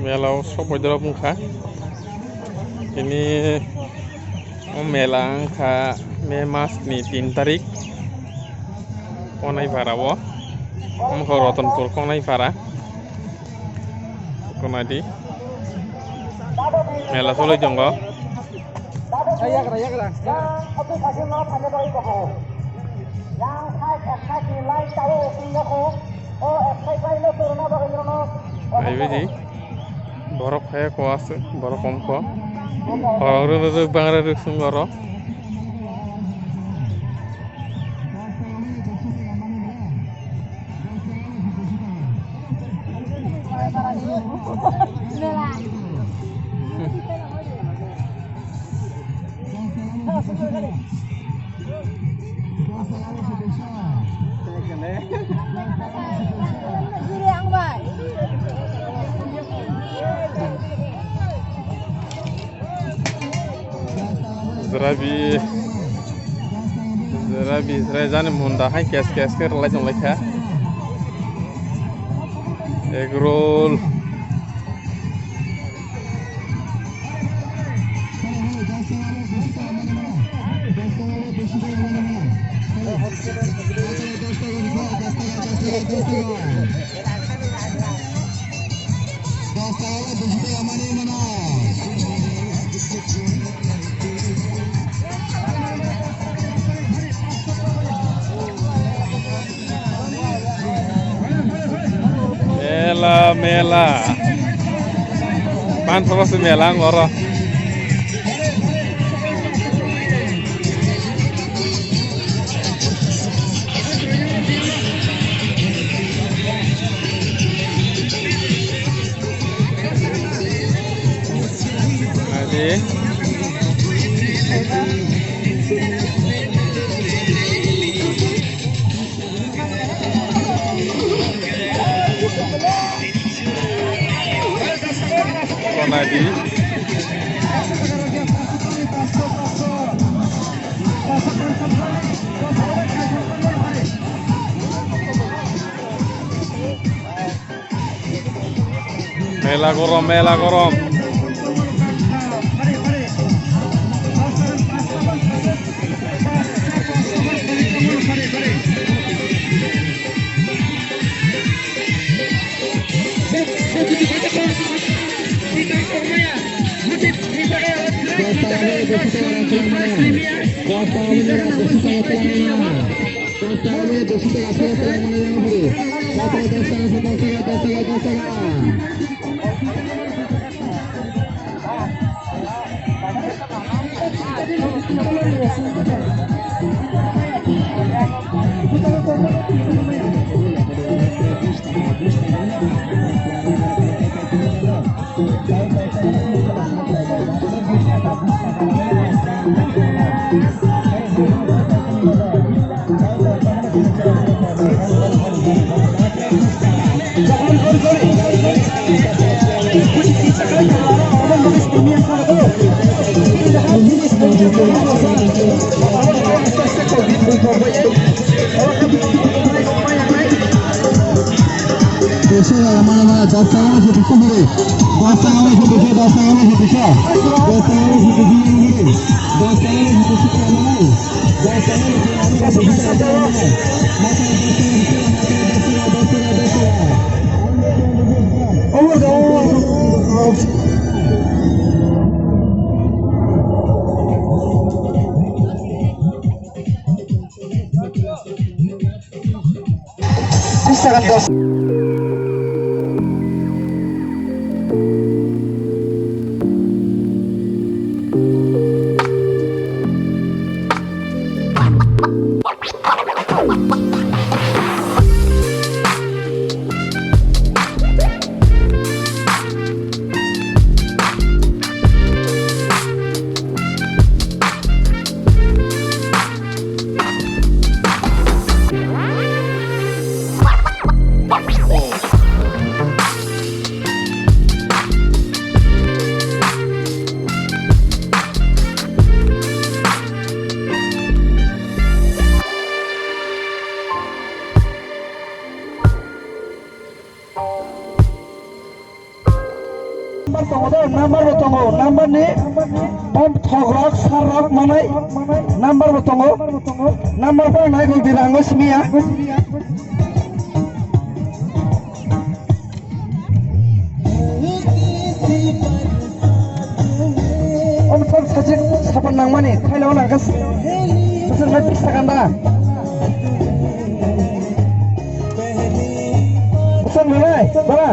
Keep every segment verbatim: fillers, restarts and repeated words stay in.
Mela o sok bai dorop wngkha. Tini o mela wngkha May mas ni tin tarik. Konaipara o. Wngkha Ratanpur Konaipara. Konaidi. Mela solai tongo. Aibeji. Borok hai ko aswk, borok kom ko. Borok rwrwk bangra rwk sung oro. Jerabi, jerabi, jerabi jani munda hai kes kes ke rwlai tonglaikha. Egg roll. Mela, mela. Pansho se mela ang oro. Adi. Konadi. Mela gorom, mela gorom. Dosha, mane, mane, dosha, mane, dosha, mane, dosha, mane, dosha, dosha, mane, dosha, dosha, mane, dosha, mane. Number tongo do, number bo tongo, number ni bom thok rok, sar rok manai, number bo tongo, number bo nai gol di rango simiya. Om tom sajik sapan nangmani, khailao nangkha. Bwswk nai pisa kanda. Bwswk nai, bara.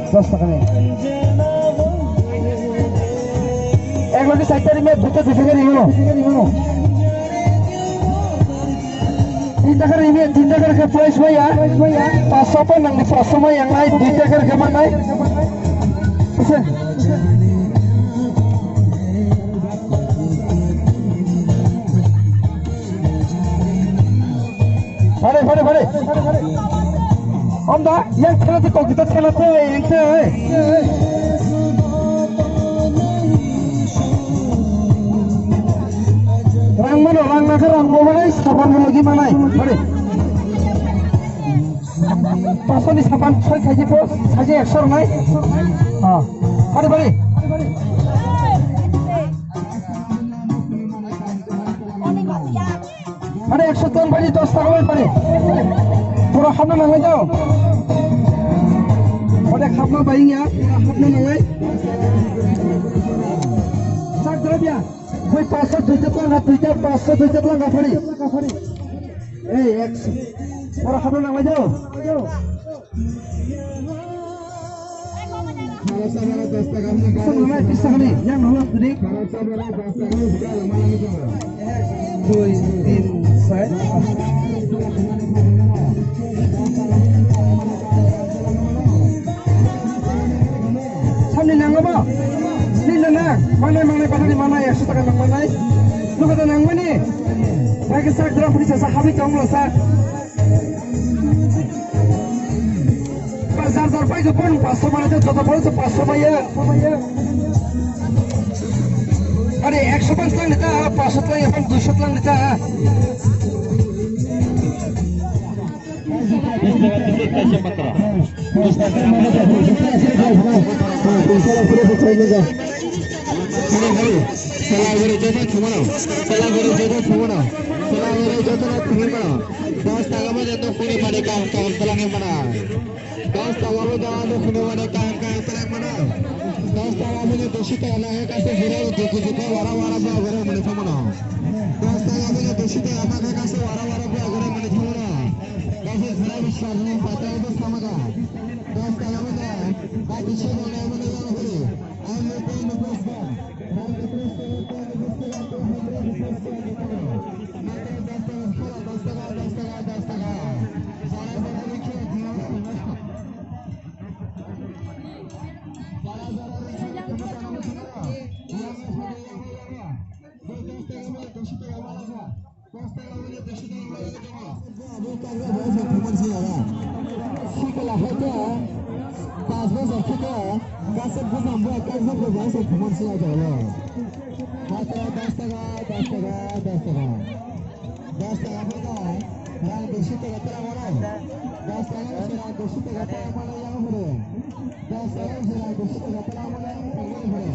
Dos taka ni. Ek loge side tari me, duita duita kari yo. Tinta kari ini, tinta kari ke price maya. Paso pa nang di paso maya ngai, duita kari ke mana? Pare, pare, pare. Om da, yang thela te kok kita thela te, yang te. Rang mano, rang na khe rang bo manai, sapan bo logi manai. Pare. Pasoni sapan soi khaji po, saji ekso rwnai. Ah. Pare, pare. Pare ekso ton pare dos taka bai pare. Pura hapna nanglai jao. Pare hapna bai ya, pura hapna nanglai. Sak jara dia. Koi paso duita planga, duita paso duita planga pare. Ei, ekso. Pura hapna nanglai jao. Song nang nai pisa kani, yang nang nang tadi. Dui, tin, sat. Samni nang abo? Ni nang na? Manai, manai, patani manai, ekso taka nang manai. Nukata nang mani? Bai ke sak dra puri sa, sa habi tong lo sa. Jar jar pai jopon paso mane joto pore paso maya. Are ekso pan tlang nita, paso tlang ya pan duiso tlang nita. Sela guri joto thumano, sela guri joto thumano, sela guri joto na thumano. Dos taka bai joto kuni mani kaham kaham twlangwi mano. Dos taka bai joto kuni mani kaham kaham twlangwi mano. Dos taka bai joto sita na he kase hira joto joto wara wara ba wara mani thumano. Dos taka bai joto sita na he kase wara wara ba wara mani thumano. Kase hira bisar ni patra joto samaga. Dos taka bai joto bati se gona mani joto hiri. Sikla hai khe, pas bosor khe, kaisa bwsang bo kaisa bwsang se thumar se aja lo. Matra dos taka, dos taka, dos taka. Dos taka bo da, rang duiso taka tara mano. Dos taka se rang duiso taka tara mano yang hore. Dos taka se rang duiso taka tara mano yang hore.